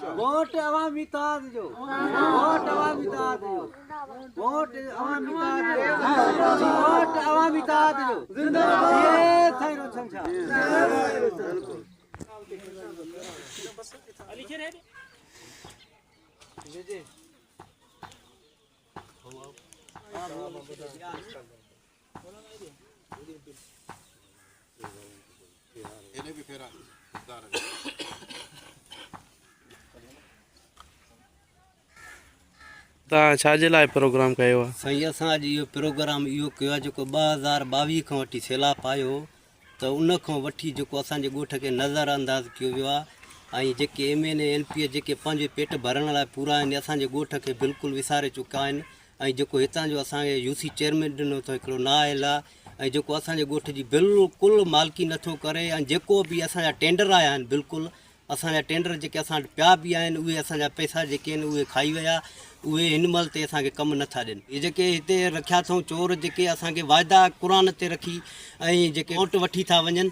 Vote عوامي اتحاد جو vote عوامي اتحاد جو ووٽ عوامي اتحاد جو ووٽ عوامي اتحاد جو زنده باد سائين روشن شاھ توهان ڇا جي لاء پروگرام ڪيو آهي؟ سائين اسان اڄ اهو پروگرام اهو ڪيو آهي جيڪو 2022 کان وٺي سيلاب آيو هو ته ان کان وٺي جيڪو اسان جي ڳوٺ کي نظر انداز ڪيو ويو آهي ۽ جيڪي M N A M P A جيڪي پنهنجي پيٽ ڀرڻ لاء پورا آهن اسان جي ڳوٺ کي بلڪل وساري چڪا آهن ۽ جيڪو هتان جو اسان کي يو سي چيئرمين ڏنو اٿو هڪڙو نااهل آهي ۽ جيڪو اسان جي ڳوٺ جي بلڪل مالڪي نٿو ڪري ۽ جيڪو به اسان جا ٽينڊر آيا آهن بلڪل اسان جا ٽينڊر جيڪي اسان وٽ پيا به آهن اهي اسان جا پئسا جيڪي آهن اهي کائي ويا اهي هن مهل تي اسان کي ڪم نٿا ڏين اهي جيڪي هتي رکيا اٿئون چور جيڪي اسان کي واعدا قرآن تي رکي ۽ جيڪي ووٽ وٺي ٿا وڃن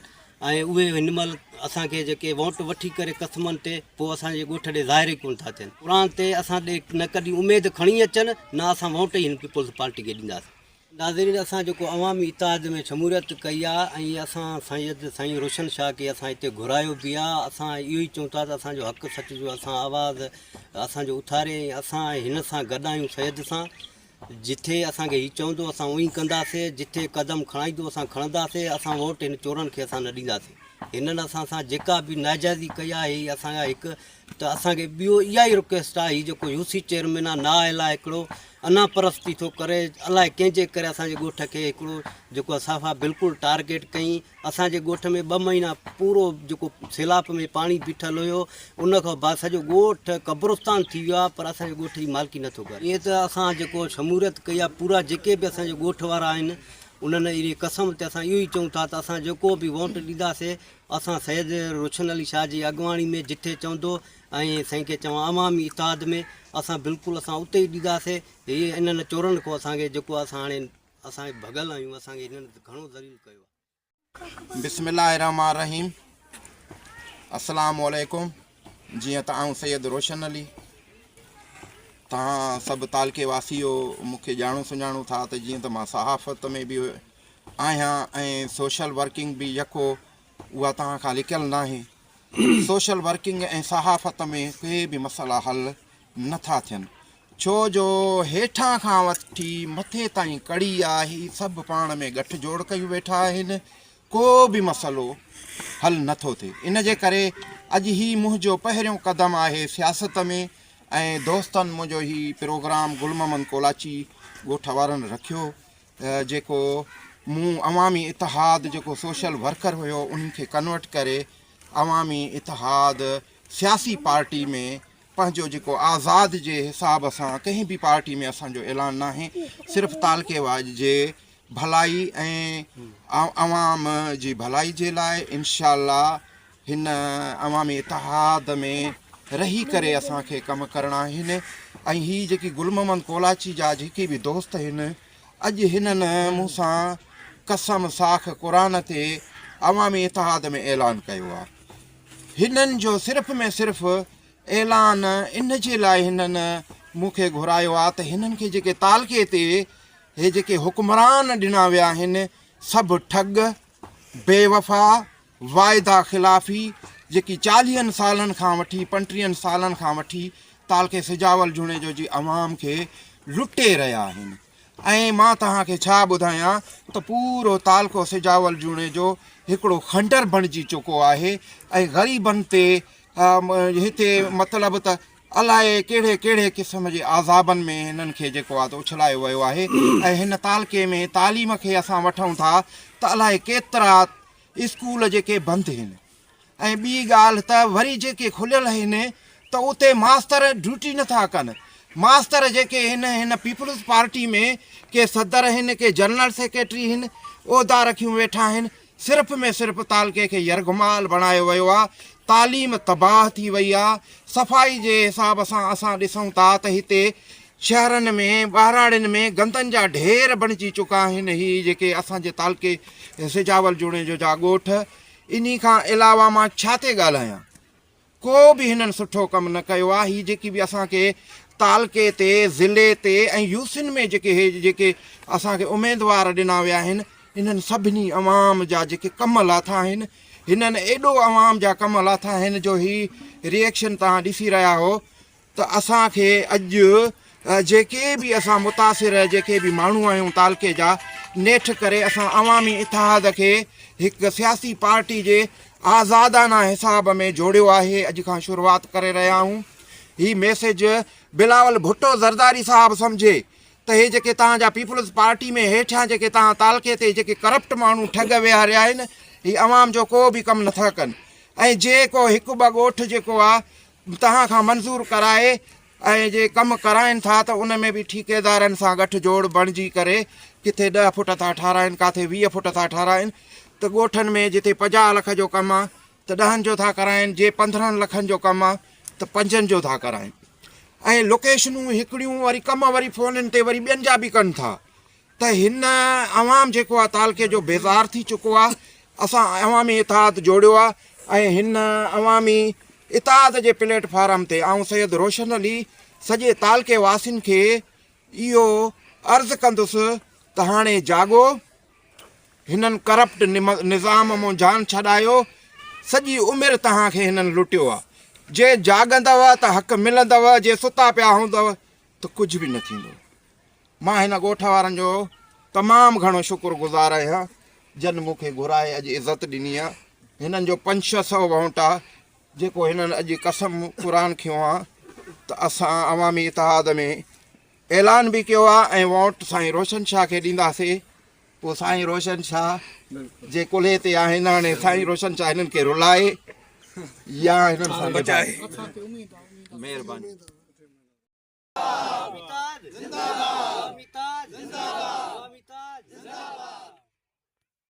۽ اهي هن مهل اسان کي جيڪي ووٽ وٺي ڪري قسمن تي پوء اسان جي ڳوٺ ڏي ظاهر ئي ڪونه ٿا ٿين. قرآن تي اسان ڏي نه ڪڏهن اميد کڻي اچن نه اسان ووٽ ئي هن پيپلز پارٽي کي ڏينداسين. ناظرين اسان جيڪو عوامي اتحاد ۾ شموليت ڪئي آ ۽ اسان سيد سائين روشن شاهه کي اسان هتي گهرايو به آ اسان اهو ئي چئون ٿا ته اسان جو حق سچ جو اسان آواز اسان جو اٿاري ۽ اسان هن سان گڏ آهيون سيد سان جٿي اسان کي هي چوندو اسان اونئين ڪنداسي، جٿي قدم کڻائيندو اسان کڻنداسي، اسان ووٽ هن چورن کي اسان نه ڏينداسي. هنن اسان سان جيڪا به ناجائزي ڪئي آهي هي اسان جا هڪ ته اسان کي ٻيو اها ئي رڪويسٽ آهي هي جيڪو يو سي چيئرمين آهي نااهل آهي هڪڙو انا پرستي ٿو ڪري الائي ڪنهن جي ڪري اسان جي ڳوٺ کي هڪڙو جيڪو آهي صفا بلڪل ٽارگيٽ ڪئين اسان جي ڳوٺ ۾ ٻه مهينا پورو جيڪو سيلاپ ۾ پاڻي بيٺل هيو ان کان بعد سڄو ڳوٺ قبرستان ٿي ويو آهي پر اسان جي ڳوٺ جي مالڪي نٿو ڪري. ائين ته اسان جيڪو شموريت ڪئي آهي پورا جيڪي به اسان جي ڳوٺ وارا آهن انهن انهي قسم تي اسان اهو ئي چئون ٿا ته اسان جيڪو به ووٽ ڏينداسي اسان سيد روشن علي شاهه جي اڳواڻي ۾ جٿي چوندو ۽ سائين کي چوان عوامي اتحاد ۾ اسان بلڪل اسان اتي ئي ڏينداسي هي انهن چورن کان اسان کي جيڪو اسان هاڻي اسان ڀڳل آهيون اسان کي هنن گهڻو ذليل ڪيو آهي. بسم الله الرحمٰن الرحيم السلام عليڪم جيئن ته آئون سيد روشن علي توهان سڀ تعلقي واسيو مون کي ڄاڻو سڃاڻو ٿا ته جيئن ته مان صحافت ۾ به آهيان ۽ سوشل ورڪنگ به يڪو اها توهان کان لڪيل ناهي سوشل ورڪنگ ۽ صحافت ۾ ڪي به مسئلا حل نٿا ٿين ڇو جو هيٺان کان وٺي مٿي تائين ڪڙي آ هي سڀ پاڻ ۾ ڳٺ جوڙ ڪيون ويٺا آهن ڪو به مسئلو حل نٿو ٿئي ان جي ڪري اڄ هي منهنجو پهريون قدم آهي سياست ۾ ۽ دوستن منهنجو هي پروگرام گل محمد ڪولاچي ڳوٺ وارن رکيو جيڪو مون عوامي اتحاد جيڪو سوشل ورڪر هيو انهن کي ڪنورٽ ڪري عوامي اتحاد سياسي پارٽي ۾ پنهنجو جيڪو آزاد جي حساب سان ڪنهن به پارٽي ۾ اسان جو اعلان ناهي صرف تعلقي واڄ جي ڀلائي ۽ عوام جي ڀلائي جي لاء انشاء الله هن عوامي اتحاد ۾ رهي ڪري اسان کي ڪم ڪرڻا آهن ۽ هي جيڪي گل محمد ڪولاچي جا جيڪي به دوست آهن اڄ هنن مون سان قسم ساک قرآن تي عوامي اتحاد ۾ اعلان ڪيو آهي هنن جو صرف ۾ صرف اعلان ان جي لاء هنن مون کي گهرايو آهي ته هنن کي جيڪي تعلقي تي هي جيڪي حڪمران ڏنا ويا آهن سڀ ٺڳ، بي وفا، واعدا خلافي جيڪي چاليهن سالن کان وٺي پنٽيهن سالن کان وٺي تعلقي سجاول جوڻيجو جي عوام کي لٽي رهيا آهن. ۽ مان توهان کي ڇا ٻڌايان ته پورو تعلقو سجاول جوڻيجو هڪڙو کنڊر بڻجي چڪو آهي ۽ غريبن تي هتي مطلب ته الائي ڪهڙي ڪهڙي قسم جي عذابن ۾ هنن کي جيڪو آهي ته اڇلايو ويو آهي ۽ هن تعلقي ۾ تعليم کي اسان وٺون ٿا ته الائي ڪيترا اسڪول جيڪي بند آهن ۽ ٻي ڳالهه ته وري جيڪي کليل آهن ته اتي ماستر ڊيوٽي نٿا ڪن. ماستر جيڪي آهن هن پيپلز پارٽي ۾ ڪي صدر آهن ڪي جنرل سيڪريٽري آهن عهدا رکيون ويٺا آهن صرف ۾ صرف تعلقي کي يرغمال بڻايو ويو آهي تعليم تباهه ٿي وئي آهي صفائي جي حساب سان اسان ڏسون ٿا ته هتي شهرن ۾ ٻهراڙين ۾ گندن جا ڍير بڻجي چڪا آهن هي جيڪي اسان جي تعلقي سجاول جوڻيجو جا ڳوٺ انهي کان علاوه مان ڇا تي ڳالهايان؟ ڪو به هنن سٺو ڪم نه ڪيو آهي. هي جيڪي به اسان کي تعلقي تي، ضلعي تي ۽ يوسين ۾ جيڪي هي جيڪي اسان کي اميدوار ڏنا ويا آهن، انهن سڀني عوام جا جيڪي ڪم لاٿا آهن، هنن ايڏو عوام جا ڪم لاٿا آهن جو هي ريئڪشن توهان ڏسي رهيا هو ته اسان کي اڄ جيڪي به اسان متاثر جيڪي به ماڻهو آهيون تعلقي جا نيٺ ڪري اسان عوامي اتحاد کي هڪ سياسي پارٽي جي آزادانه حساب ۾ جوڙيو آهي اڄ کان شروعات ڪري رهيا آهيون هي ميسيج بلاول ڀٽو زرداري صاحب سمجهي ته هي جيڪي توهان جا پيپلز پارٽي ۾ هيٺيان جيڪي توهان تعلقي تي جيڪي ڪرپٽ ماڻهو ٺڳ ويهاريا آهن هي عوام جو ڪو به ڪم نٿا ڪن ۽ جي ڪو هڪ ٻه ڳوٺ جيڪو آ توهان کان منظور ڪرائي ۽ جي ڪم ڪرائين ٿا ته ان ۾ به ٺيڪيدارن سان ڳٺ جوڙ بڻجي ڪري ڪٿي ڏهه فٽ ٿا ٺاراهين ڪاٿي 20 فٽ ٿا ٺاراهين ته ڳوٺن ۾ جتي 50 لک جو ڪم آ ته ڏهن جو ٿا ڪرائين جي 15 لکن جو ڪم آ ته پنجن جو ٿا ڪرائين ۽ لوڪيشنون هڪڙيون وري ڪم وري فونن تي وري ٻين جا به ڪن ٿا ته هن عوام جيڪو آ تعلقي جو بيزار ٿي چڪو آ اسان عوامي اتحاد جوڙيو آ ۽ هن عوامي اتحاد جي پليٽ فارم تي آئون سيد روشن علي سڄي تعلقي واسين کي اهو عرض ڪندس ته هاڻي جاڳو هنن ڪرپٽ نظام مون جان ڇڏايو سڄي عمر توهان کي هنن لٽيو آ جي جاڳندؤ ته حق ملندؤ جي ستا پيا هوندؤ ته ڪجهه به نه ٿيندو. مان هن ڳوٺ وارن جو تمام گهڻو شڪر گذار آهيان جن مون کي گهرائي اڄ عزت ڏني آ. هنن جو پنج ڇهه سئو وونٽ آ جيڪو هنن اڄ قسم قرآن کنيو آ ته اسان عوامي اتحاد ۾ اعلان به ڪيو آ ۽ وونٽ سائين روشن شاهه کي ڏينداسي. پوء سائين روشن شاهه جي ڪلهي تي آهن هاڻي سائين روشن شاهه هنن کي رلائي يا هنن سان نڀائي. مهرباني.